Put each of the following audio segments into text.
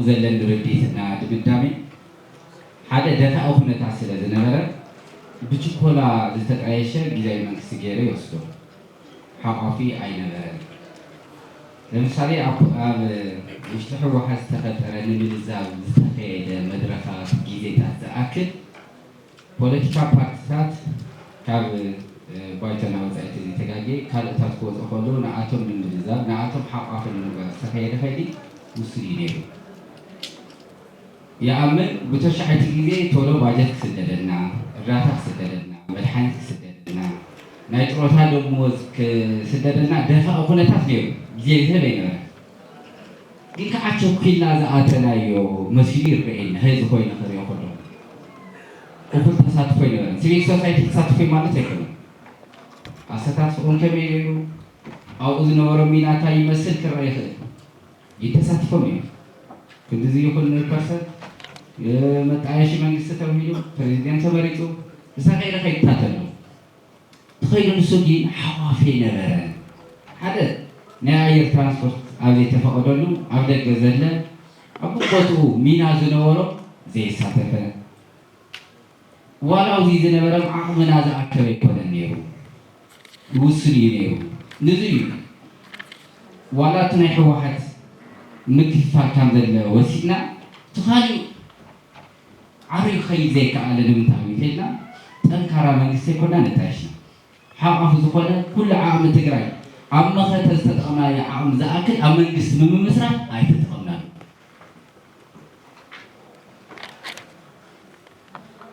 ዘለኒ ርድኢትና ድምዳሜ ሓደ ደፋኢ ኩነታት ስለ ዝነበረ ብችኮላ ዝተጣየሸ ግዝያዊ መንግስቲ ገይረ ይወስዶ። ሓቋፊ ኣይነበረን። ለምሳሌ ኣብ ኣብ ውሽጢ ህወሓት ዝተፈጠረ ንምልዛብ ዝተኸየደ መድረኻት ግዜታት ዝኣክል ፖለቲካ ፓርቲታት ካብ ባይቶና ወፃኢ ተዘይተጋጌ ካልኦታት ክወፁ ከለዉ ንኣቶም ንምልዛብ ንኣቶም ሓቋፊ ንምግባር ዝተኸየደ ከይዲ ውሱን እዩ ነይሩ። ይኣምን ብተሻዓይቲ ግዜ ቶሎ ባጀት ክስደደልና፣ እርዳታ ክስደደልና፣ መድሓኒት ክስደደልና፣ ናይ ጥሮታ ደሞዝ ክስደደልና ደፋኢ ኩነታት ነይሩ። ግዜ ዝህብ ኣይነበረ። ግን ከዓ ቸኩልና ዝኣተናዮ መሲሉ ይረአየኒ። ህዚ ኮይነ ክሪኦ ከሎ እኹል ተሳትፎ ኣይነበረን። ሲቪክ ሶሳይቲ ተሳትፎ ማለት ኣይኮነን። ኣሰታትፎኦም ከመይ ነይሩ፣ ኣብኡ ዝነበሮ ሚና እንታይ ይመስል ክረአ ይኽእል። ይተሳትፎም እዮም። ክንድዚ ይኹን ፐርሰንት መጣየሺ መንግስቲ ተባሂሉ ፕሬዚደንት ተመሪፁ ዝተኸይደ ከይድታት ኣሎ። ተኸይዱ ንሱ ግን ሓቋፊ ነበረ። ሓደ ናይ ኣየር ትራንስፖርት ኣብ ዘይተፈቐደሉ ኣብ ደገ ዘለ ኣብ ቦትኡ ሚና ዝነበሮ ዘይሳተፈ ዋላ ኣብዚ ዝነበረ ዓቕምና ዝኣከበ ኣይኮነን ነይሩ። ውሱን እዩ ነይሩ። ንዙ እዩ ዋላ እቲ ናይ ህወሓት ምክፍፋል ከም ዘለ ወሲድና እቲ ካሊኡ ዓርዩ ክኸይድ ዘይከኣለ ንምንታይ እዩ ተልና ጠንካራ መንግስቲ ኣይኮና ነጣይሽና ሓቋፊ ዝኾነ ኩሉ ዓቕሚ ትግራይ ኣብ መኸተ ዝተጠቕምናዮ ዓቕሚ ዝኣክል ኣብ መንግስቲ ብምምስራት ኣይተጠቕምናሉ።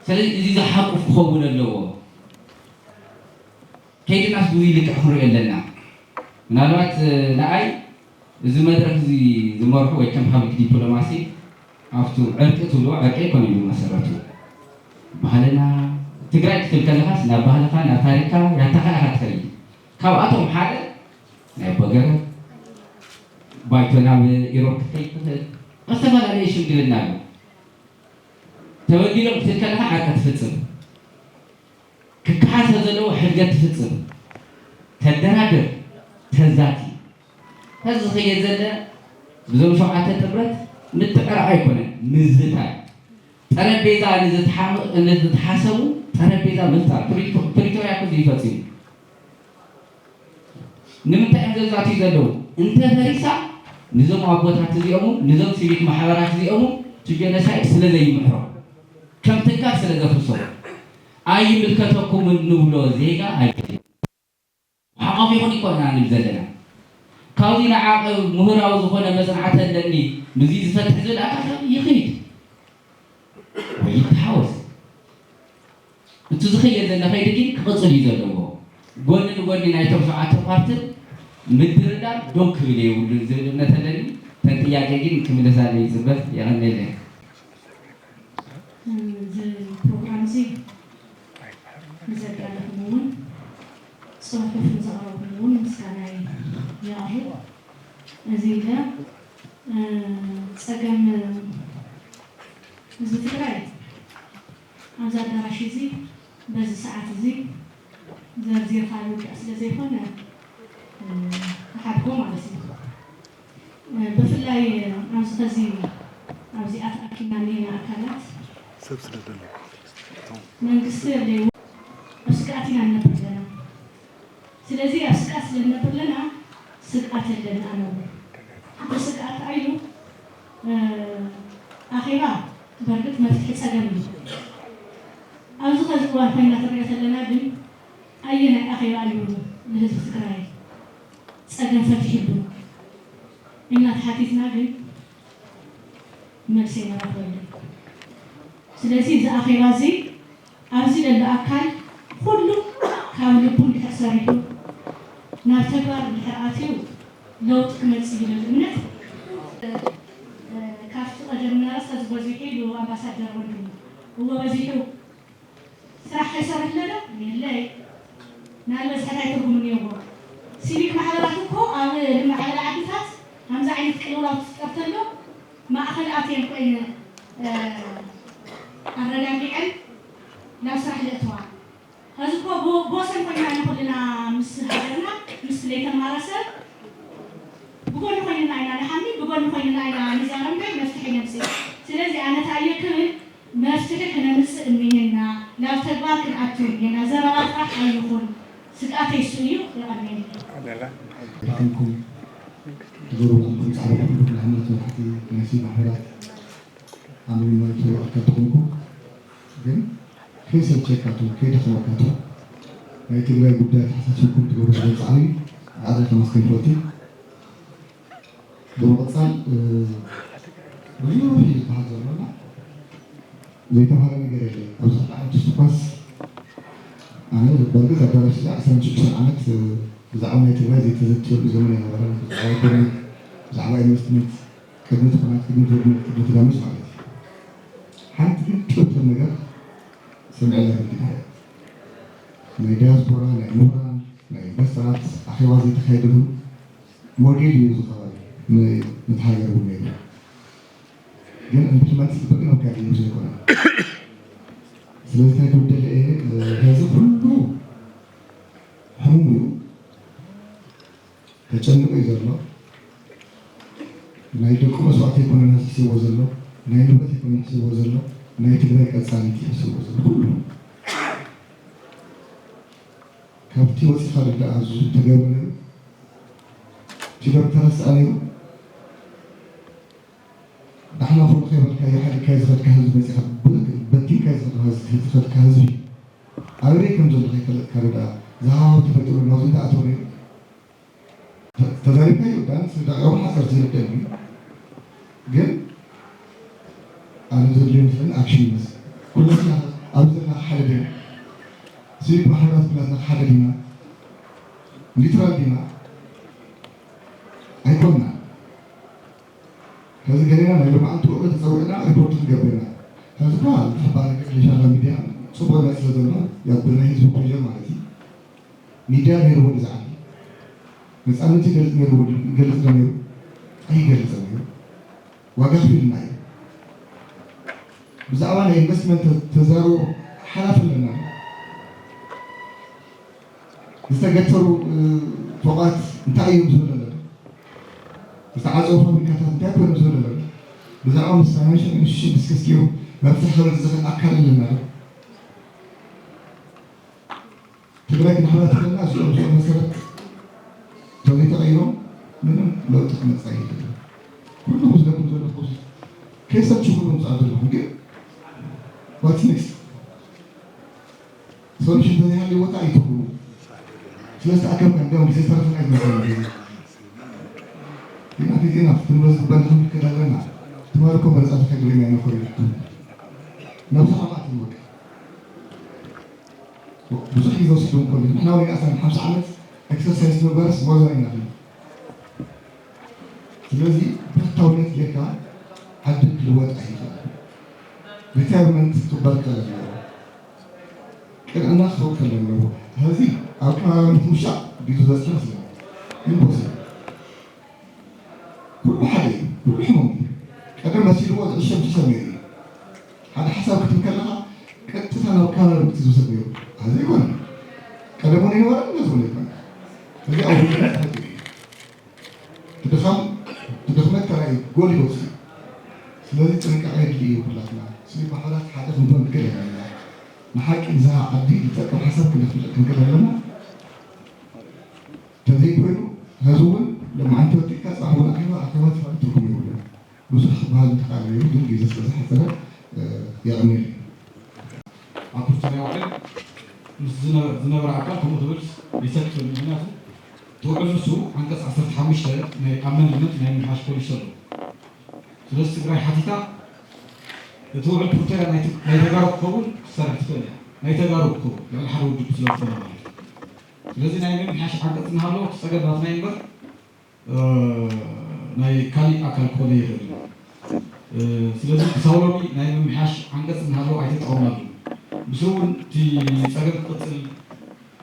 ስለዚ እዚ ዝሓቁፍ ክኸውን ኣለዎ። ከይድናስ ብዚ ልክዕ ክንሪኦ ኣለና። ምናልባት ንኣይ እዚ መድረክ እዚ ዝመርሑ ወይ ከም ፓብሊክ ዲፕሎማሲ ኣብቱ ዕርቂ ትብልዎ ዕርቂ ኣይኮነ እዩ መሰረቱ። ባህልና ትግራይ ክትብል ከለኻስ ናብ ባህልካ ናብ ታሪክካ ያታኻ ኢኻ ትኸይድ። ካብኣቶም ሓደ ናይ በገረ ባይቶ ናብ ኢሮብ ክትከይድ ትኽእል። ኣብ ዝተፈላለየ ሽምግልና ኣሎ። ተበዲሎም ክትብል ከለኻ ዕርቂ ትፍፅም። ክከሓሰ ዘለዎ ሕድገት ትፍፅም። ተደራድር፣ ተዛቲ። ሕዚ ዝኸየድ ዘለ ብዞም ሸውዓተ ጥምረት ምትዕራቕ ኣይኮነን፣ ምዝታይ። ጠረጴዛ ንዝተሓሙ- ንዝተሓሰቡ ጠረጴዛ ምፍጣር። ፕሪቶ- ፕሪቶርያ እኮ እዚ ይፈፂሙ። ንምንታይ እዮም ዘዛትዩ ዘለዉ? እንተ ፈሪሳ ንዞም ኣቦታት እዚኦም ንዞም ሲቪክ ማሕበራት እዚኦም እቲ ጀኖሳይድ ስለ ዘይምሕሮ ከም ትካል ስለ ዘፍርሶ ኣይምልከተኩምን ንብሎ ዜጋ ኣይደልን። ሓቋፍ ይኹን ይኮና ንብል ዘለና ካብዚ ንዓቐብ ምሁራዊ ዝኾነ መፅናዕቲ ኣለኒ ምዚ ዝፈትሕ ዝብል ኣካል ይኽይድ ወይ ይተሓወስ። እቲ ዝኸየ ዘለ ከይዲ ግን ክቕፅል እዩ ዘለዎ። ጎኒ ንጎኒ ናይቶም ሸውዓተ ፓርትን ምድርዳር ዶን ክብል የብሉን ዝብል እምነት ኣለኒ። ተን ጥያቄ ግን ክምለሳለ ይፅበ። የቐነለ። እዚ ፕሮግራም እዚ ንዘዳለኹም እውን ፅሑፍ ንዘቕረብኩም እውን ምስጋናይ የቕርብ። እዚ ኢለ ፀገም ህዝቢ ትግራይ ኣብዚ ኣዳራሽ እዚ በዚ ሰዓት እዚ ዘርዚርካ ዝውዳእ ስለ ዘይኮነ ክሓድጎ ማለት እዩ። ብፍላይ ኣብዚ ኸዚ ኣብዚኣ ተኣኪብና እኒሀና ኣካላት ሰብ ስለ ዘሎ መንግስቲ የድለይዎ ኣብ ስግኣት ኢና ንነብር ዘለና። ስለዚ ኣብ ስግኣት ስለ ንነብር ኣለና ስግኣት ኣለና ኣለዎ። እቲ ስግኣት እንታይ ኢሉ ኣኼባ በርግጥ መፍትሒ ፀገም እዩ። ኣብዚ ኸዚ እዋን ኮይና ትሪኦ ዘለና ግን ኣየናይ ኣኼባ እዩ ንህዝቢ ትግራይ ፀገም ፈቲሕሉ ኢልና ተሓቲትና ግን መልሲ ኣይንረኽበሉን። ስለዚ እዚ ኣኼባ እዚ ኣብዚ ዘሎ ኣካል ኩሉ ካብ ልቡ እንድሕር ሰሪሑ ናብ ተግባር እንድሕር ኣትዩ ለውጢ ክመፅእ እዩ ዝብል እምነት ካብቲ ቀደም እናረሰ ዝበዚሑ ኢሉ ኣምባሳደር ወንድሙ እዎ በዚሑ ስራሕ ከይሰርሕ ለዶ የለይ ናልበዝሐ ታይ ትርጉም እኒኦዎ ሲቪክ ማሕበራት እኮ ኣብ ልማዕበለ ዓድታት ከምዚ ዓይነት ቅልውላው ክፍጠር ተሎ ማእኸል ኣትየን ኮይነ ኣረጋጊዐን ናብ ስራሕ ለእትዋ ሕዚ እኮ ጎሰን ኮይና ኢና ኩልና ምስ ሃገርና ምስ ለይተማረ ሰብ ብጎኒ ኮይንና ኢና ንሓሚ፣ ብጎኒ ኮይንና ኢና ንዛረብ እምበር መፍትሒ ነምፅእ። ስለዚ ኣነ እንታይ እየ ክብል፣ መፍትሒ ክነምፅእ እኒሀና፣ ናብ ተግባር ክንኣቱ እኒሀና። ዘረባ ጥራሕ ኣይኹን፣ ስግኣተይ እሱ እዩ። የቐንየኒ። ድኹምኩም ትገብሩ ዘለኹም ፃዕሪ ኩሉ ንኣምነት መራሕቲ ናይ ሲቪክ ማሕበራት ኣመልማይቱ ኣካል ትኾንኩም ግን ከይሰልቸካቱ ከይደኸመካቱ ናይ ትግራይ ጉዳይ ተሓሳሲብኩም ትገብሩ ዘሎ ፃዕሪ ብዓዳ ከመስገን ይፈቱ። ብምቕፃል ብዙሕ እዩ ዝበሃል ዘሎና ዘይተባሃለ ነገር የለን። ኣብዚ ዓመት ትኳስ ኣነ በርግፅ ኣዳራሽ እዚኣ ዓሰርተ ሽዱሽተ ዓመት ብዛዕባ ናይ ትግራይ ዘይተዘትየሉ ዘመን ኣይነበረን። ብዛዕባ ኢኮኖሚ፣ ብዛዕባ ኢንቨስትመንት ቅድሚ ትኹናት፣ ቅድሚ ትወድመት፣ ቅድሚ ትዳመስ ማለት እዩ። ሓንቲ ግን ጥርጥር ነገር ሰሚዐላ ይፈልጥ። ናይ ዲያስፖራ፣ ናይ ምሁራን፣ ናይ ኢንቨስተራት ኣኼባ ዘይተኻየደሉ ሞዴል እዩ እዚ ከባቢ። ን-፣ ነቲ ሃገር እውን ነይሩ። ግን እንድሕመት ጽብቅ ነው ካገኘ ዘይኮነ። ስለዚህ እንታይ ትውደል እየ፣ እዚ ኩሉ ሕሙም እዩ። ተጨንቁ እዩ ዘሎ። ናይ ደቁ መስዋእቲ ኣይኮነን ሕስብዎ ዘሎ፣ ናይ ንብረት ኣይኮነን ሕስብዎ ዘሎ፣ ናይ ትግራይ ቀፃሊት እዩ ሕስብዎ ዘሎ። ኩሉ ካብቲ ወፂኻ ርዳእ ኣብዚ ተገብረ ነይሩ። እቲ ዶክተር ረስኣ ነይሩ። ዳሕና ፎን ከይበልካዮ ሓሊካዮ ዝኸድካ ህዝቢ መፂኻ በቲንካዮ ዝኸድካ ህዝቢ ኣበበይ ከም ዘሎ ከይፈለጥካ ርዳእ ዝሃሃው ተፈጢሩ ናብዚ እንተኣተወ ነይሩ። ተዛሪብካዮ ዳንስ ዳዕኦም ሓፀር ዝርደል እዩ። ግን ኣነ ዘድልዮ ምስለን ኣክሽን ይመስል ኩላትና ኣብዚ ዘለና ሓደ ዲና ስዊት ማሕበራት ኩላትና ሓደ ዲና ኒትራል ዲና ኣይኮንና። ከዚ ገሌና ናይ ሎማዓንቲ ውዕሎ ተፀዊዕና ሪፖርት ክንገብር ኢና። ከዚ እኳ ዝተሓባረ ገሌሻና ሚድያ ፅቡቅ ናይ ስለ ዘሎ ያው ብናይ ህዝቢ ፕሬር ማለት እዩ። ሚድያ ነይርዎ ድዛዓቢ ነፃነት ይገልፅ ነይርዎ ይገልፅ ዶ ነይሩ? ኣይገልፅን ነይሩ። ዋጋ ክፍልና እዩ። ብዛዕባ ናይ ኢንቨስትመንት ተዛረቡ ሓላፍ ኣለና። ዝተገተሩ ፎቓት እንታይ እዮም ዝብል ኣለና። ዝተዓፀቡ ፋብሪካታት እንታይ ኮይኖም ዝብል ኣለና። ብዛዕባ ምስ ፋይናንሽል ኢንስቲቱሽን ዲስከስ ገይሩ መፍትሒ ክብል ዝኽእል ኣካል ኣለና። ትግራይ ክንሕብረት ከለና እዚኦም እዚኦም መሰረት ተዘይተቐይሮም ምንም ለውጢ ክመፅእ ኣይኽእልን። ኩሉ ዝለኩም ዘለኹ ከይሰልችኹም ምምፃእ ዘለኹም ግን ዋትስ ኔክስት ሶሉሽን ተዘይሃልዩ ቦታ ኣይትኹሉ። ስለዝተኣከብካ እንዲያውም ግዜ ዝተረፈና ይመስለኒ። ዜና ዜና ትምህርት ዝበልኩም ክዳለና ትማርኮ መረፃ ተኸግረኛ ይመኮር ነብስኻ ማእትን በቃ ብዙሕ ግዜ ወሲዱ እንኮ ንሕና ወይ ኣስራ ሓምሳ ዓመት ኤክሰርሳይዝ ምግባርስ ሞዛ ኢና። ስለዚ ብሕታውነት ጌርካ ዓዲ ክልወጥ ኣይኽእል። ሪታይርመንት ክበል ከለ ኣለዎ ቅንዕና ክኸውን ከለ ኣለዎ። ሕዚ ኣብ ከባቢ ምሻ ቢዙ ዝበፅሐ መስለኒ ኢምፖስብል ኩሉ ሓደ እዩ። ኩሉ ሕሙም እዩ። ቀደም መሲልዎ ዝዕሸ ምሽ ሰብ ነይሩ እዩ። ሓደ ሓሳብ ክትም ከለኻ ቀጥታ ናብ ከባቢ እቲ ዝውሰድ ነይሩ። እዚ ኣይኮነ ቀደም እውን ይነበረ ነዚ እውን ኣይኮነ። እዚ ኣብ ሁሉ ተፈጢሩ እዩ። ትድኸም ትድኽመት ተራእዩ ጎል ይወፅእ እዩ። ስለዚ ጥንቃቄ የድሊ እዩ። ኩላትና ስኒ ባሕራት ሓደ ክንኮን ንክእል ኣለና። ንሓቂ ንዝሃ ዓዲ ዝጠቅም ሓሳብ ክንፍልጥ ክንክእል ኣለና። ተዘይኮይኑ ሕዚ እውን ለማዓንቲ ወዲእካ ፅባሕ እውን ኣኼባ ኣኼባ ትፋል ትርጉም የብሉን። ብዙሕ ክበሃል ምተኻእለ ነይሩ ግን ግዜ ስለዝሓፀረ የቐንየለይ። ኣብ ፕሪቶርያ ውዕል ምስ ዝነበረ ኣካል ከምኡ ክብል ይሰክፍል። ምክንያቱ እቲ ውዕል ንሱ ዓንቀፅ ዓሰርተ ሓሙሽተ ናይ ኣመንድመንት ናይ ምምሕያሽ ፖሊሲ ኣለዎ። ስለዚ ትግራይ ሓቲታ እቲ ውዕል ፕሪቶርያ ናይ ተጋሩ ክኸውን ክትሰርሕ ትኽእል እያ። ናይ ተጋሩ ክኸውን ልዕሊ ሓደ ውድብ ስለዝኾነ ማለት እዩ። ስለዚ ናይ ምምሕያሽ ዓንቀፅ እናሃለዎ እቲ ፀገም ናትና እዩ እምበር ናይ ካሊእ ኣካል ክኾነ ይኽእል እዩ። ስለዚ ክሳብ ሎሚ ናይ ምምሕያሽ ዓንቀፅ እናሃለዎ ኣይተጠቐምናሉን። ብስሩ እውን እቲ ፀገም ክቕፅል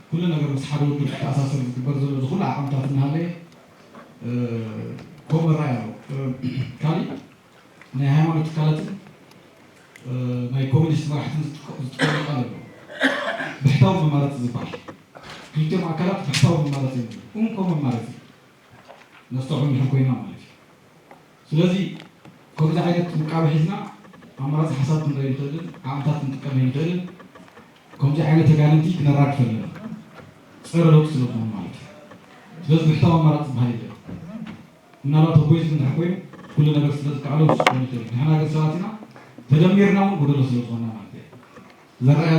ኩሉ ነገር ምስ ሓደ ውድብ ክተኣሳሰር ዝግበር ዘሎ እዚ ኩሉ ዓቐምታት እናሃለየ ከምኡ ምርኣይ ኣሎ። ካሊእ ናይ ሃይማኖት ትካላትን ናይ ኮሚኒስት መራሕትን ዝጥቀሙ ቃል ኣሎ። ብሕታዊ መማረፂ ዝበሃል ክልቲኦም ኣካላት ብሕታዊ መማረፂ እዮም ዝብሉ። እንኮ መማረፂ ነስተውዕል እንድሕር ኮይና ማለት እዩ። ስለዚ ከምዚ ዓይነት ውቃበ ሒዝና ኣማራፂ ሓሳብ ክንርኢ ንኽእልን ዓቕምታት ክንጥቀም ንኽእልን ከምዚ ዓይነት ኣጋንንቲ ክነራግፍ ኣለና። ፀረ ለውጢ ስለ ዝኾኑ ማለት እዩ። ስለዚ ብሕታዊ ኣማራፂ ዝበሃል የለን። ምናልባት ኣቦይ እንድሕር ኮይኑ ኩሉ ነገር ስለ ዝከኣሎ ክኾን ይኽእል። ንሕና ግን ሰባት ኢና፣ ተደሚርና እውን ጎደሎ ስለ ዝኾንና ማለት እዩ። ዘረኣያ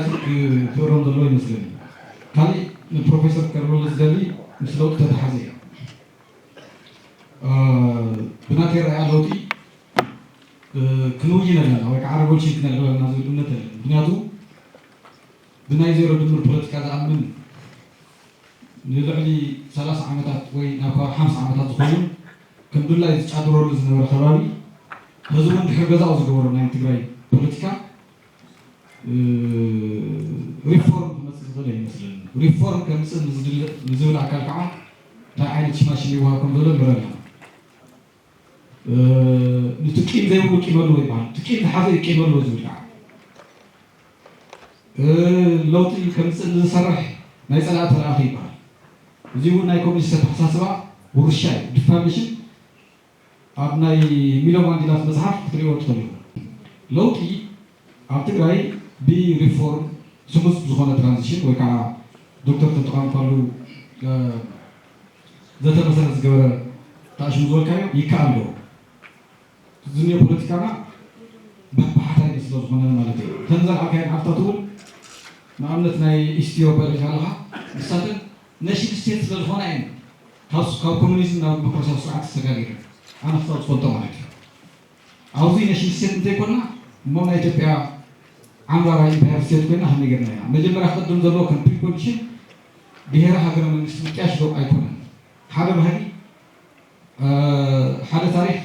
ክእረም ዘለዎ ይመስለኒ። ካሊእ ንፕሮፌሰር ክቀርበሉ ዝደሊ ምስ ለውጢ ተተሓዘ እዩ። ብናተይ ረኣያ ለውጢ ክንውይን ኣለና ወይ ከዓ ሬቮሉሽን ክነልዕል ኣለና ዝብል እምነት ኣለኒ። ምክንያቱ ብናይ ዜሮ ድምር ፖለቲካ ዝኣምን ንልዕሊ ሰላሳ ዓመታት ወይ ናብ ከባቢ ሓምሳ ዓመታት ዝኸውን ከም ድላይ ዝጫድረሉ ዝነበረ ከባቢ ህዝቡ እንድሕር ገዛኡ ዝገበሮ ናይ ትግራይ ፖለቲካ ሪፎርም ክመፅእ ዝኽእል ኣይመስለኒ። ሪፎርም ከምፅእ ንዝብል ኣካል ከዓ እንታይ ዓይነት ሽማሽም ይወሃብ ከም ዘሎ ንርኢ ኣለና። እቲ ቂም ዘይብሉ ቂም ኣለዎ ይበሃል። እቲ ቂም ዝሓዘ እዩ ቂም ኣለዎ ዝብል ከዓ ለውጢ ከምፅእ ንዝሰርሕ ናይ ፀላኢ ተለኣኺ ይበሃል። እዚ እውን ናይ ኮሚኒስት ኣተሓሳስባ ውርሻ እዩ። ዲፋሜሽን ኣብ ናይ ሚሎ ማንዲላት መፅሓፍ ክትሪእዎ ትኽእሉ ኢኹም። ለውጢ ኣብ ትግራይ ብሪፎርም ስሙዝ ብዝኾነ ትራንዚሽን ወይ ከዓ ዶክተር ተጠቐምካሉ ዘተ መሰረት ዝገበረ ተኣሽሙ ዝበልካዮ ይከኣል ዶ? ዝኒኦ ፖለቲካና በባሕታይ ስለ ዝኾነ ማለት እዩ። ከም ዘልዓልካየን ዓድታት እውን ንኣብነት ናይ ኢስት ኢሮፓ ሪኢኻ ኣለኻ። ንሳተን ነሽን ስቴት ስለ ዝኾና እየን ካብ ካብ ኮሙኒዝም ናብ ዲሞክራሲያዊ ስርዓት ተሰጋጊረን። ኣነ ክሳብ ዝፈልጦ ማለት እዩ። ኣብዚ ነሽን ስቴት እንተይኮና እሞ ናይ ኢትዮጵያ ዓምራራ ኢምፓየር ስቴት ኮይና ከመይ ጌርና ኢና? መጀመርያ ክቕድም ዘለዎ ከም ፕሪኮንዲሽን ብሄረ ሃገረ መንግስቲ ምጥያሽ ዶ ኣይኮነን? ሓደ ባህሊ ሓደ ታሪክ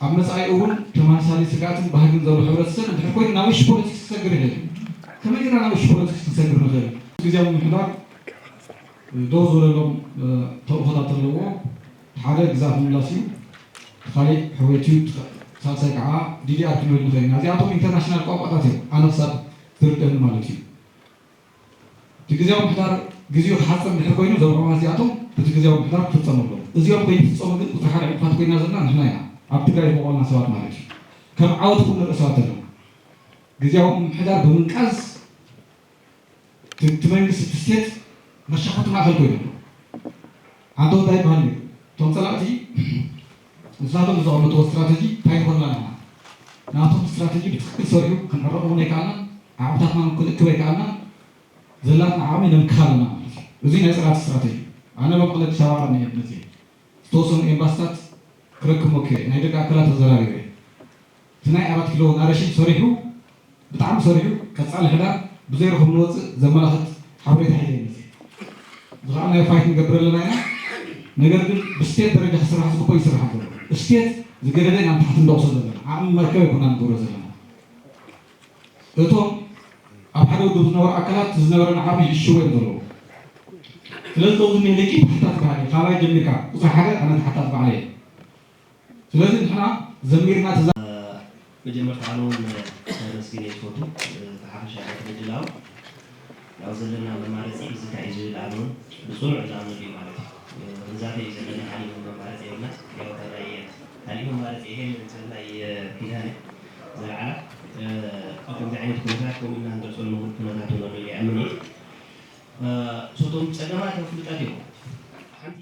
ኣብ መጻኢ እውን ተመሳሳሊ ስግኣትን ባህግን ዘለዎ ሕብረተሰብ እንድሕር ኮይኑ ናብ እሺ ፖለቲክስ ክሰግር ይኽእል። ከመይ ጌርና ናብ እሺ ፖለቲክስ ክንሰግር ንኽእል? ግዜያዊ ምምሕዳር ደው ዝበለሎም ተልእኾታት ኣለዎ። ሓደ ግዛት ምምላስ እዩ። ካሊእ ሕውየት እዩ። ሳልሳይ ከዓ ዲዲኣር ክንብል ንኽእል ኢና። እዚኣቶም ኢንተርናሽናል ቋንቋታት እዮም። ኣነ ክሳብ ዝርደኒ ማለት እዩ። እቲ ግዜያዊ ምምሕዳር ግዜኡ ክሓፅር እንድሕር ኮይኑ እዞም ዕማማት እዚኣቶም በቲ ግዜያዊ ምምሕዳር ክፍፀሙ ኣለዎም። እዚኦም ከይፍፀሙ ግን ቁፅሪ ሓደ ዕንቅፋት ኮይና ዘለና ንሕና ኢና። ኣብ ትግራይ ዝበቆልና ሰባት ማለት እዩ። ከም ዓወት እውን ንርኢ ሰባት ኣለና። ግዜያዊ ምምሕዳር ብምንቃዝ እቲ መንግስቲ እቲ ስቴት መሻኮቲ ማእኸል ኮይኑ ኣሎ። ዓንተወታ ይበሃል እዩ። እቶም ፀላእቲ ንሳቶም ዘቐመጥዎ ስትራተጂ እንታይ ይኾንና ንሕና? ናቶም ስትራተጂ ብትክክል ሰሪሑ ክንዕረቕ እውን ኣይከኣልናን፣ ዓቕምታትና ክንእክብ ኣይከኣልናን። ዘላትና ዓቕሚ ነምክኻ ኣለና ማለት እዩ። እዚ ናይ ፀላእቲ ስትራተጂ እዩ። ኣነ ሎም ቅለ ኣዲስ ኣበባ ቀኒ እየ መፅየ ዝተወሰኑ ኤምባስታት ክረክብ ሞኪረ ናይ ደቂ ኣካላት ተዘራሪበ እቲ ናይ ኣራት ኪሎ ናረሽን ሰሪሑ ብጣዕሚ ሰሪሑ ቀፃሊ ሕዳር ብዘይረኽቡ ንወፅእ ዘመላኽት ሓበሬታ ሒዘ ይመፅእ። እዚ ከዓ ናይ ፋይት ንገብር ኣለና ኢና። ነገር ግን ብስቴት ደረጃ ክስራሕ ዝግበኦ ይስራሕ ዘሎ። ስቴት ዝገደደ ኢና ንታሕቲ እንደቕሶ ዘለና። ዓቕሚ መርከብ ኣይኮና ንገብሮ ዘለና። እቶም ኣብ ሓደ ውድብ ዝነበሩ ኣካላት ዝነበረን ዓቕሚ ይሽሽዎ እዮም ዘለዉ። ስለዚ ሎሚ ዝኒሀ ደቂ ተሓታት ባህሊ ካባይ ጀሚርካ ቁፅሪ ሓደ ኣነ ተሓታት ባዕለ እየ። ስለዚ ንሕና ዘሚርና ተዛ መጀመርታ ኣነ እውን ከመስግን እየ ዝፈቱ ብሓፈሻ እቲ ምድላው ያው ዘለና መማረፂ ብዝካ እዩ ዝብል ኣነ እውን ብፅኑዕ ዝኣምነሉ እዩ ማለት እዩ። ክንዛተ እዩ ዘለና ሓሊፉ መማረፂ የብልና ያው ተራእየ ካሊእ መማረፂ ይሄን እንትና ኪዳነ ዘልዓላ ኣብ ከምዚ ዓይነት ኩነታት ከምኡ ኢልና ንገልፀሉ ንኽእል ኩነታት እውን ኣሎ ይኣምን እየ። እቶም ፀገማት ኣብ ፍልጠት እዮም። ሓንቲ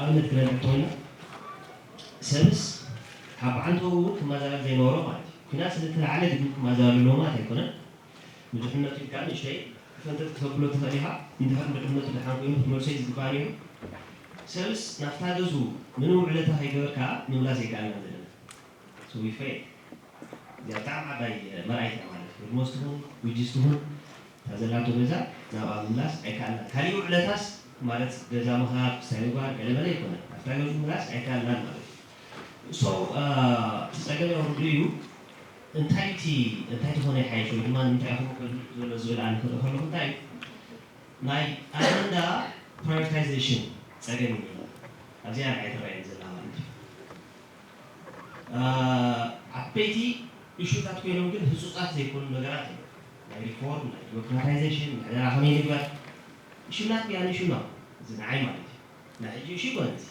ኣብነት ክነልዕል እንተኾይና ሰብስ ካብ ዓንተው እውን ክመዛበል ዘይነበሮ ማለት እዩ። ኲናት ስለ እተላዕለ ግን ክመዛበል ኣለዎ ማለት ኣይኮነን። ንድሕነቱ ኢልካ ንእሽተይ ፈንተት ክተብሎ ትኽእል ኢኻ። እንድሕር ንድሕነቱ ደሓን ኮይኑ ክትመልሶ እዩ ዝግባእ ነይሩ። ሰብስ ናብታ ገዝኡ ምንም ውዕለታ ከይገበርካ ምምላስ ኣይከኣልናን ዘለና። So we failed። እዚኣ ብጣዕሚ ዓባይ መርኣይት እያ ማለት እዩ። ኦልሞስት ትኹን ዊጅስ ትኹን እታ ዘላቶ ገዛ ናብኣ ምምላስ ኣይከኣልናን። ካሊእ ውዕለታስ ማለት ገዛ ምሃብ፣ ክስታይ ምግባር፣ ገለመለ ኣይኮነን። ኣብታ ገዝኡ ምምላስ ኣይከኣልናን ማለት እዩ። So እቲ ፀገም ያው ርዱእ እዩ። እንታይ እቲ እንታይ ተኾነ ይሓይሽ ወይ ድማ ንምንታይ ኢኹም ከድልድል ዘሎ ዝብል ኣነ ክርኢ ከለኹ እንታይ እዩ ናይ ኣጀንዳ ፕራዮሪታይዜሽን ፀገም እዩ። ኣብዚኣ ንዓይ ትረኣየኒ ዘላ ማለት እዩ። ዓበይቲ እሹታት ኮይኖም ግን ህፁፃት ዘይኮኑ ነገራት እዮም። ናይ ሪፎርም፣ ናይ ዲሞክራታይዜሽን፣ ምሕደራ ከመይ ንግበር እሹናት ብያኒ እሹ ነው። እዚ ንዓይ ማለት እዩ። ናይ ሕጂ እሹ ይኮነ እዚ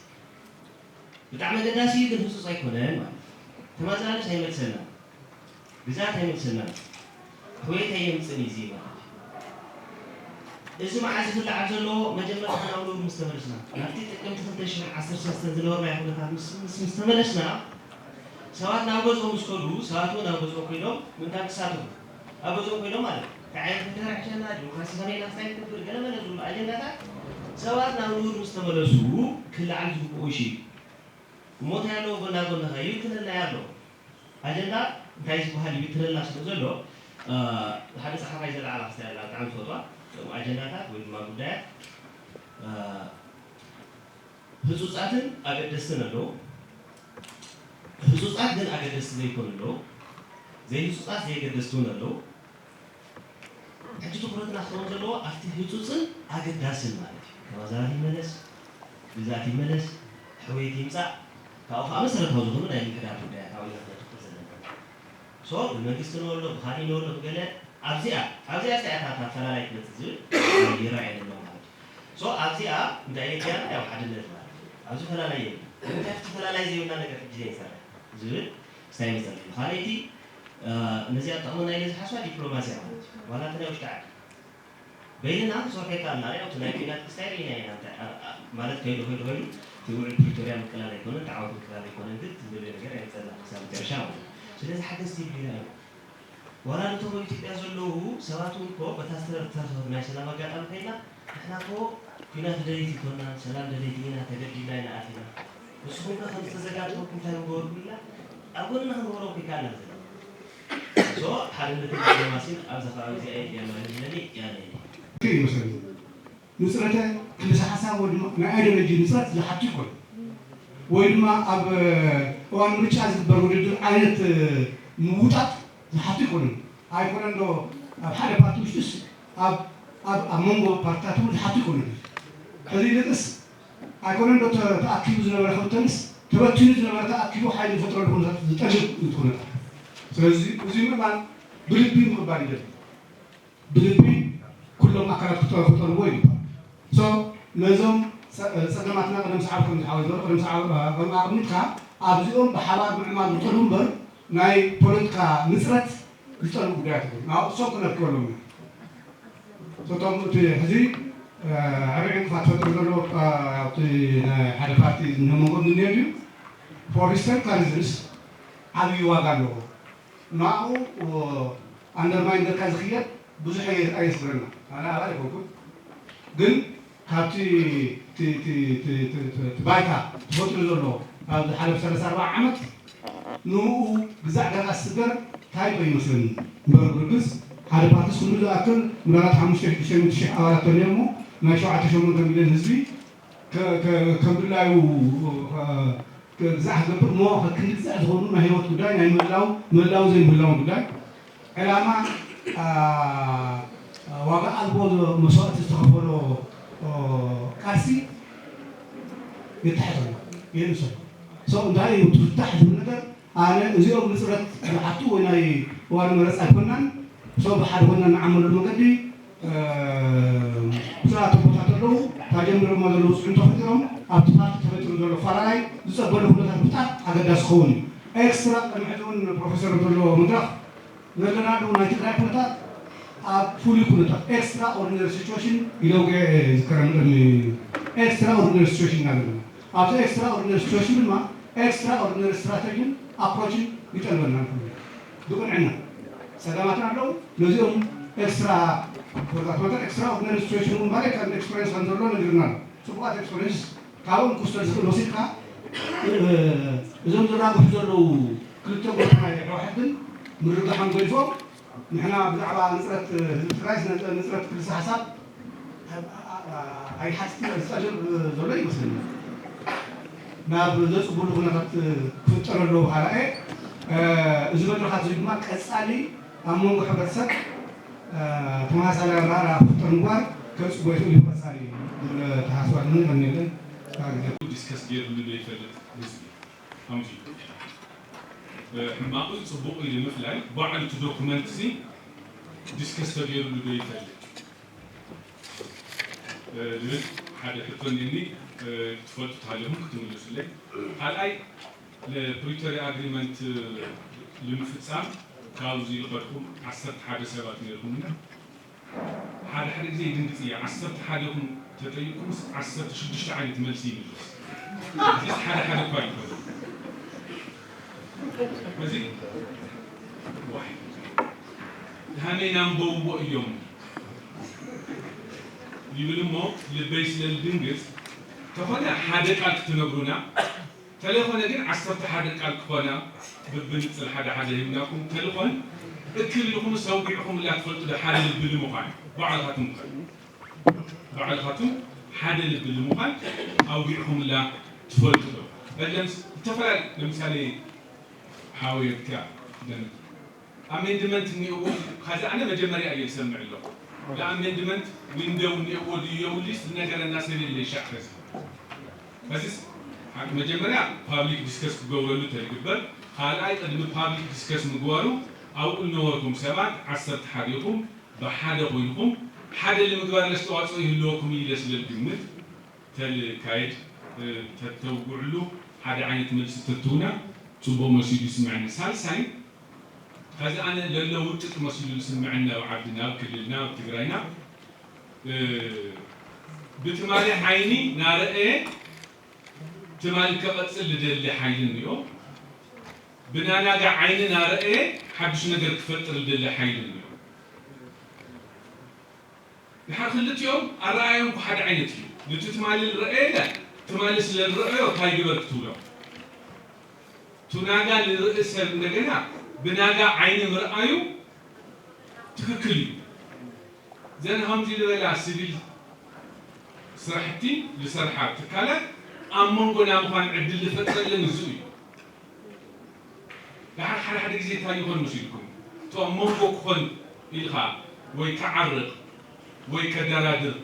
ብጣዕሚ ኣገዳሲ እዩ፣ ግን ህጹጽ ኣይኮነን ማለት እዩ። ተመዛባልስ ኣይመልሰና፣ ግዛት ኣይመልሰና፣ ሕውየት ኣየምጽእን እዩ እዚ ማለት እዩ። እዚ መዓዝ ይኽላዕ ዘሎ? መጀመርታ ናብ ንቡር ምስ ተመለስና፣ ናብቲ ጥቅምቲ ክልተ ሽሕን ዓሰርተ ሰለስተን ዝነበርናዮ ኩነታት ምስ ምስ ምስ ተመለስና፣ ሰባት ናብ ገዝኦም ምስ ከዱ፣ ሰባት እውን ናብ ገዝኦም ኮይኖም ምእንታን ክሳተፉ፣ ኣብ ገዝኦም ኮይኖም ማለት እዩ። እንታይ ዓይነት ምድር ሕሸና፣ ዲሞክራሲ ከመይ ኢና ክሳይ ንገብር፣ ገለ መለ ዝብሉ ኣጀንዳታት ሰባት ናብ ንቡር ምስ ተመለሱ ክለዓል ዝግብኦ እሺ እዩ። እሞ እንታይ ኣለዎ ጎና ጎንኻ ይብትነና ኣሎ። ኣጀንዳ እንታይ ዝበሃል ይብትነና ስለ ዘሎ፣ ሓደ ጸሓፋይ ዘለዓላ ክስታይ ኣላ ብጣዕሚ ዝፈትዋ፣ እቶም ኣጀንዳታት ወይ ድማ ጉዳያት ህጹጻትን ኣገደስትን ኣለዉ። ህጹጻት ግን ኣገደስቲ ዘይኮኑ ኣለዉ። ዘይህጹጻት ዘየገደስቲ እውን ኣለዉ። ሕጂ ትኹረትና ክኸውን ዘለዎ ኣብቲ ህጹጽን ኣገዳስን ማለት እዩ። ተመዛባሊ ይመለስ፣ ግዛት ይመለስ፣ ሕውየት ይምጻእ፣ ካብኡ ከዓ መሰረታዊ ዝኾኑ ናይ ምምሕዳር ጉዳያት ኣብኡ ኢና ክነተኩር ዘለና። ሶ ብመንግስቲ ንበሎ ብኻሊእ ንበሎ ብገለ ኣብዚኣ ኣብዚኣ ስቲኣታት ኣፈላላይ ትመጽእ ዝብል ይረኣየኒ ኣሎ ማለት እዩ። ሶ ኣብዚኣ እንታይ ኢለ ክያና ያው ሓድነት ማለት እዩ። ኣብዚ ፈላላይ የብሉ። እንታይ ኣብቲ ፈላላይ ዘይብልና ነገር ሕጂ ዘይንሰርሕ ዝብል ስታይ መጸለይ እዩ። ካልኣይቲ ነዚኣ ጠቕመና ኢለ ዝሓስባ ዲፕሎማሲያ ማለት እዩ። ዋላ እንተ ናይ ውሽጢ ዓዲ በይንና ክንሰርሖ ይከኣልና። ያው እቲ ናይ ኲናት ክስታይ ርኢና ኢና። ማለት ከይዱ ከይዱ ከይዱ እቲ ውዕል ፕሪቶርያ ምቅላል ኣይኮነን፣ ተዓወት ምቅላል ኣይኮነን፣ ግን ትንበልዮ ነገር ኣይመጸና ክሳብ መጨረሻ ማለት እዩ። ስለዚ ሓገዝቲ ይብሉና እዮም። ዋላ ነቶም ኣብ ኢትዮጵያ ዘለዉ ሰባት እውን እኮ በታ ዝተረፈ ናይ ሰላም ኣጋጣሚ ከይድና ንሕና እኮ ኲናት ደለይቲ ኣይኮናን፣ ሰላም ደለይቲ ኢና፣ ተገዲድና ኢና ኣቲና። ንስኹም ከ ከም ዝተዘጋጀወኩም እንታይ ምገበርኩም ኢልና ኣብ ጎንና ክንገብሮም ከይከኣልና ንዘለና። ሶ ሓድነትን ዲፕሎማሲን ኣብዚ ከባቢ እዚኣ እየ ድያ ማለት ዝለኒ ያለ እዩ። ይመስለኒ። ንፅረተ ክልሰ ሓሳብ ወይ ድማ ናይ ኣይዲዮሎጂ ንፅረት ዝሓቱ ይኮኑ ወይ ድማ ኣብ እዋን ምርጫ ዝግበር ውድድር ዓይነት ምውጣጥ ዝሓቱ ይኮኑ። ኣይኮነን ዶ ኣብ ሓደ ፓርቲ ውሽጥስ ኣብ ኣብ ኣብ መንጎ ፓርትታት እውን ዝሓቱ ይኮኑ። ከዚ ይልቅስ ኣይኮነን ዶ ተ- ተኣኪቡ ዝነበረ ክብተንስ ተበቲኑ ዝነበረ ተኣኪቡ ሓይሊ ዝፈጥረሉ ኩነታት ዝጠልብ እዩ እቲ ኩነታት። ስለዚ እዚ ምእማን ብልቢ ምቕባል ይደሊ። ብልቢ ኩሎም ኣካላት ክጠ- ክጠልብዎ ይግባእ። So ነዞም ፀ- ፀገማትና ቀደም ሰዓብ ከም ዝሓወ ዝበሎ ቀደም ሰዓብ ከም ኣቕሚጥካ ኣብዚኦም ብሓባር ምዕማል ዝጠልቡ እምበር ናይ ፖለቲካ ንፅረት ዝጠልቡ ጉዳያት እዮም። ንሶም ክነፍክበሎም ኢና። እቶም እቲ ሕዚ ዓብዪ ዕንቅፋት ፈጥሩ ዘሎ ኣብቲ ናይ ሓደ ፓርቲ ንመንጎ ዝኒሄ ድዩ? ፎር ሪስተር ካሪዝምስ ዓብዪ ዋጋ ኣለዎ። ናብኡ ኣንደርማይን ገርካ ዝኽየድ ብዙሕ ኣየስግረና። ኣነ ኣባል ኣይኮንኩን፣ ግን ካብቲ እቲ ባይታ ተፈጢሩ ዘሎ ኣብዚ ሓለፍ ሰላሳ ኣርባዓ ዓመት ንኡ ግዛዕ ገርካ ዝስገር ታይፖ ይመስለኒ እምበር ብርግጽ ሓደ ፓርቲስ ክንዱ ዝኣክል ምናልባት ሓሙሽተ ሽዱሽተ ሚእቲ ሽሕ ኣባላት ተልዮ እሞ ናይ ሸውዓተ ሸሞንተ ሚልዮን ህዝቢ ከም ድላዩ ግዛዕ ክገብር እሞ ከክንዲ ግዛዕ ዝኾኑ ናይ ህይወት ጉዳይ ናይ ምህላው ምህላው ዘይምህላውን ጉዳይ ዕላማ ዋጋ ኣልቦ መስዋእቲ ዝተኸፈሎ ቃልሲ ይተሓዘሉ የንሰሉ። ሰው እንታይ እዩ ትፍታሕ ዝብል ነገር ኣነ እዚኦም ንፅረት ዝሓቱ ወይ ናይ እዋን መረፃ ኣይኮናን። ሰው ብሓደ ኮይና ንዓመለሉ መገዲ ብዙሓት ኣቦታት ኣለዉ። ካብ ጀሚሮሞ ዘለዉ ፅዕንቶ ፈጢሮም ኣብቲ ፓርቲ ተፈጢሩ ዘሎ ፈላላይ ዝፀበሉ ኩነታት ምፍጣር ኣገዳሲ ክኸውን እዩ። ኤክስትራ ቅድሚ ሕዚ እውን ፕሮፌሰር ዘለዎ መድረኽ ዘለና ኣለዉ ናይ ትግራይ ኩነታት ኣብ ፍሉይ ኩነታት ኤክስትራ ኦርዲነሪ ሲቹዌሽን ኢለውገ ዝከረም ቅድሚ ኤክስትራ ኦርዲነሪ ሲቹዌሽን ኢና ዘለና። ኣብዚ ኤክስትራ ኦርዲነሪ ሲቹዌሽን ድማ ኤክስትራ ኦርዲነሪ ስትራተጂን ኣፕሮችን ይጠልበና ንኩሉ ብቅንዕና ፀገማትና ኣለዉ። ነዚኦም ኤክስትራ ፎርጋት ማተር ኤክስትራ ኦርዲነሪ ሲቹዌሽን እውን ማለት ከም ኤክስፐሪንስ ከም ዘሎ ነጊርና ኣሎ። ፅቡቃት ኤክስፐሪንስ ካብኦም ክውሰድ ዝኽእል ወሲድካ እዞም ዝራግሑ ዘለዉ ክልተ ጎታ ናይ ሕወሓት ግን ምርግጋሖም ገዲፎም ንሕና ብዛዕባ ንፅረት ህዝቢ ትግራይ ንፅረት ክልሰ ሓሳብ ኣይሓትትን ዝፀልብ ዘሎ ይመስለኒ። ናብ ዘፅቡሉ ኩነታት ክፍጠር ኣለዎ በሃላ እየ። እዚ መድረኻት እዚ ድማ ቀፃሊ ኣብ መንጎ ሕብረተሰብ ተመሳሳሊ ኣረኣእያ ክፍጠር ምግባር ከፅቦ ይኽእል እዩ። ቀፃሊ ዝብለ ተሓስባት ምን ቀኒለን ዲስከስ ገይርሉ ዶ ይፈልጥ ህዝቢ ኣምፂኡ ሕማቑን ፅቡቕ ኢሉ ምፍላይ ባዕሉ እቲ ዶክመንት እዚ ዲስከስ ተገይሩሉ ዶ ይፈልጥ ዝብል ሓደ ሕቶ እኒኒ፣ እ፣ ትፈልጡ ተሃሊኹም ክትምልሱለይ። ካልኣይ፣ ለፕሪቶሪያ ኣግሪመንት፣ እ፣ ንምፍጻም ካብዚ ዝኸድኩም ዓሰርተ ሓደ ሰባት ነይርኩምና። ሓደ ሓደ ግዜ ይድንግጽ እየ። ዓሰርተ ሓደ ኢኹም ተጠይቅኩምስ ዓሰርተ ሽዱሽተ ዓይነት መልሲ ይምልስ። እዚስ ሓደ ሓደ እኳ ኣይኮነን። በዚ ዋይ፣ ሃመይ ናንበብዎ እዮም ይብል እሞ ልበይ ስለ ዝድንግጽ፣ ተኾነ ሓደ ቃል ክትነግሩና፣ ተለይኾነ ግን ዓሰርተ ሓደ ቃል ክኾና ብብንጽል ሓደ ሓደ ሂብናኩም፣ ተልኾን እክል ኢልኩም ሰዊዕኹምላ ትፈልጡ ዶ? ሓደ ልቢ ንምዃን ባዕልኻትኩም ኸ? ባዕልኻትኩም ሓደ ልቢ ንምዃን ኣውጊዕኹምላ ትፈልጡ ዶ? በለምስ-፣ ዝተፈላለዩ፣ ለምሳሌ፣ ሓወየትካ ደን ኣሜንድመንት እኒኦዎ። ኸዚ ኣነ መጀመርያ እየ ዝሰምዕ ኣለኹ። ለኣሜንድመንት ዊንደው እኒኦዎ ድዩ የብሉስ ዝነገረና ሰብ የለ ይሻዕ ኸዚ። ኸዚስ መጀመርያ ፓብሊክ ዲስከስ ክገብረሉ ተዝግበር፣ ካልኣይ ቅድሚ ፓብሊክ ዲስከስ ምግባሩ ኣብኡ ዝነበርኩም ሰባት ዓሰርተ ሓደ ኢኹም፣ ብሓደ ኮይንኩም ሓደ ንምግባር ለስተዋፅኦ ይህልወኩም እዩ ኢለ ስለ ዝግምት፣ ተልካየድ፣ እ፣ ተተውግዕሉ ሓደ ዓይነት መልሲ ተትህቡና ጽቡቕ መሲሉ ይስምዐኒ። ሳልሳይ፣ ከዚ ኣነ ለሎ ውጥጥ መሲሉ ዝስምዐኒ ኣብ ዓድና፣ ኣብ ክልልና፣ ኣብ ትግራይና፣ እ፣ ብትማሊ ዓይኒ ናረአየ ትማሊ ከቐጽል ልደሊ ሓይሊ እኒኦ፣ ብናናጋ ዓይኒ ናረአየ ሓድሽ ነገር ክፈጥር ልደሊ ሓይሊ እኒኦ። ድሓር ክልቲኦም ኣረኣእያኦም እኮ ሓደ ዓይነት እዩ። ነቲ ትማሊ ዝረኣየ ኢለ ትማሊ ስለ ዝረኣዮ እንታይ ግበር ክትብሎ። እቲ ናጋ ዝርኢ ሰብ እንደገና ብናጋ ዓይኒ ምርኣዩ ትክክል እዩ። ዘን ከምዚ ዝበላ ሲቪል ስራሕቲ ዝሰርሓ ትካላት ኣብ መንጎና ምዃን ዕድል ዝፈጥረለን እዙ እዩ። ደሓር ሓደ ሓደ ግዜ እንታይ ይኾን መሲልኩም? እቲ ኣብ መንጎ ክኾን ኢልካ ወይ ክዓርቕ ወይ ከደራድር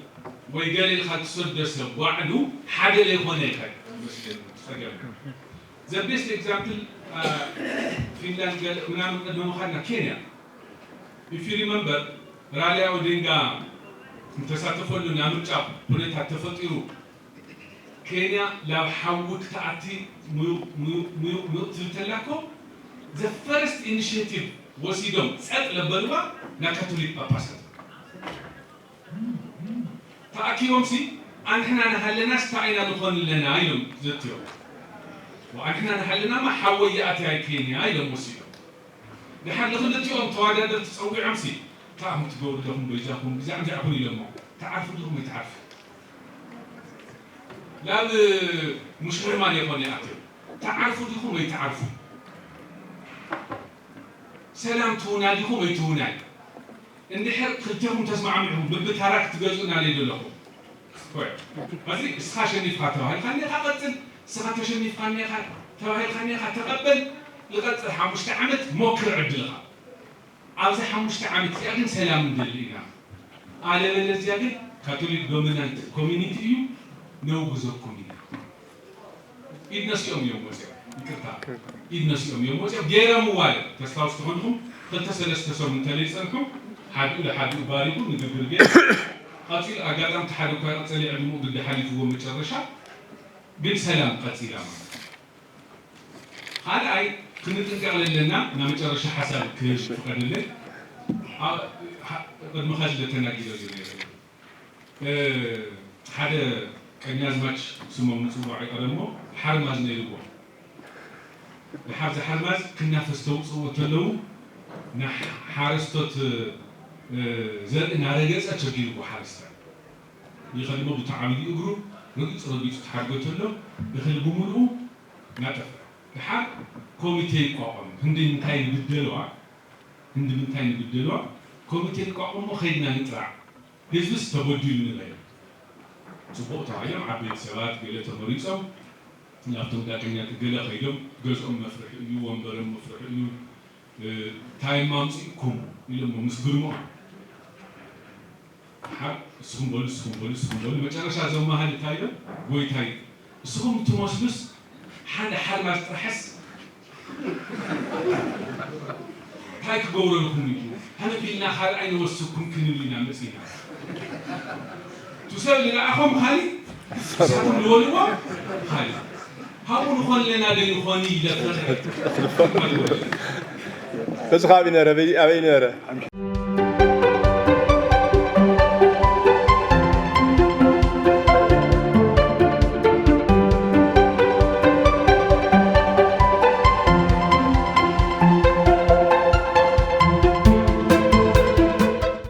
ወይ ገለ ኢልካ ትሰዶ ሰብ ባዕሉ ሓደ ዘይኮነ ይኸድ መስለኒ። ጸገም። The best example፣ አ፣ ፊንላንድ ገለ ምናምን ቅድሚ ምዃንና ኬንያ። If you remember፣ ራይላ ኦዲንጋ ዝተሳተፈሉ ናይ ምርጫ ኩነታት ተፈጢሩ ኬንያ ናብ ሓዊ ክትኣቲ ምዩቕ፣ ምዩቕ፣ ምዩቕ፣ ምዩቕ ትብል ተላ እኮ፣ the first initiative ወሲዶም ጸጥ ለበልዋ ናይ ካቶሊክ ጳጳሳት። ተኣኪቦምሲ፣ ኣንሕና ንሃለናስ እንታይ ኢና ንኾን ኣለና ኢሎም ዘትዮም። ወኣንሕና ንሃለናማ ሓወይ ይኣትያ ኬንያ ኢሎም ወሲዶም። ድሓር ንክልቲኦም ተወዳደርቲ ጸዊዖምሲ፣ እንታይ ኢኹም ትገብሩ ኣለኹም በይዛኹም፣ ብዛዕባ ዛዕኹም ኢሎሞ። ትዓርፉ ዲኹም ኣይትዓርፉ? ላብ ሙሽሊማን የኾነ ይኣትዮም። ትዓርፉ ዲኹም ኣይትዓርፉ? ሰላም ትውና ዲኹም ኣይትውናይ? እንድሕር ክልቴኹም ተስማዕሚዕኹም፣ ብብታራ ክትገዝኡና ደይ ዘለኹም። ኮይ፣ ሕዚ እስኻ ሸኒፍካ ተባሂልካ እኒኻ ቀጽል፣ እስኻ ተሸኒፍካ እኒኻ ተባሂልካ እኒኻ ተቐበል፣ ይቐጽል ሓሙሽተ ዓመት ሞክር ዕድልኻ። ኣብዚ ሓሙሽተ ዓመት እዚኣ ግን ሰላም ንደሊ ኢና። ኣለበለዚያ ግን ካቶሊክ ዶሚናንት ኮሚኒቲ እዩ፣ ነውግዘኩም ኢና። ኢድ ነሲኦም እዮም ወፂኦም፣ ይቅርታ፣ ኢድ ነሲኦም እዮም ወፂኦም። ገይሮምዋ እዮም። ተስታውስ ተኾንኩም፣ ክልተ ሰለስተ ሰሙን እንተለይ ፀንሑ፣ ሓዲኡ ለሓዲኡ ባሪኹ ንግግር ገይሩ። ቀፂሉ ኣጋጣሚ እቲ ሓደ እኳ ይቐፀለ ዕድምኡ ግዲ ሓሊፍዎ መጨረሻ፣ ግን ሰላም ቀፂላ ማለት እዩ። ካልኣይ ክንጥንቀቕ ዘለና፣ ናብ መጨረሻ ሓሳብ ክህብ ፍቐድለይ። ኣ-፣ ኣ-፣ ቅድሚ ኸዚ ለተናጊረ እዩ ነይሩ። እ፣ ሓደ ቀኛዝማች ስሞም ንጽውዖ ይቐደሞ ሓርማዝ ነይርዎ። ድሓር እዚ ሓርማዝ ክናፈስ ተውጽእዎ እንተለዉ ንሓረስቶት፣ እ፣ ዘርኢ እናረገጸ ቸጊርዎ ሓረስታይ። ይኸድሞ ብቲ ዓብዪ እግሩ ረጊጹ ረጊጹ ትሓርጎ ተሎ እኽሊ ብምልኡ ናጠፈ። ድሓር ኮሚቴ ይቋቋም። ህንዲ እንታይ ንብደልዋ፣ ህንዲ ምንታይ ንብደልዋ፣ ኮሚቴ ንቋቋሞ ኸይድና ንጥራዕ። ህዝብስ ተበዲሉ ንበል። ጽቡቕ ተባሂሎም ዓበይቲ ሰባት ገለ ተመሪጾም ናብቶም ዳቀኛት ገለ ኸይዶም ገዝኦም መፍርሒ እዩ፣ ወንበሮም መፍርሒ እዩ፣ እ፣ ታይም ኣምጺእኩም ኢሎሞ ምስ ግርሞም። ሓ-፣ እስኹም በሉ፣ እስኹም በሉ፣ እስኹም በሉ። መጨረሻ እዞም መሃሊ እንታይ ኢሎም? ጎይታይ፣ እስኹም ትመስሉስ ሓደ ሓርማዝ ጥራሕስ እንታይ ክገብረልኩም እዩ? ሃለፍ ኢልና ካልኣይ ንወስኩም ክንብል ኢና መጺና። እቲ ሰብ ዝለኣኾም ኻሊ ንስኹም ዝበልዎ ካልእ። ካብኡ ንኾን ኣለና ዶ ንኾን ኢለ በዚ ከባቢ ነበረ ኣበይ ነበረ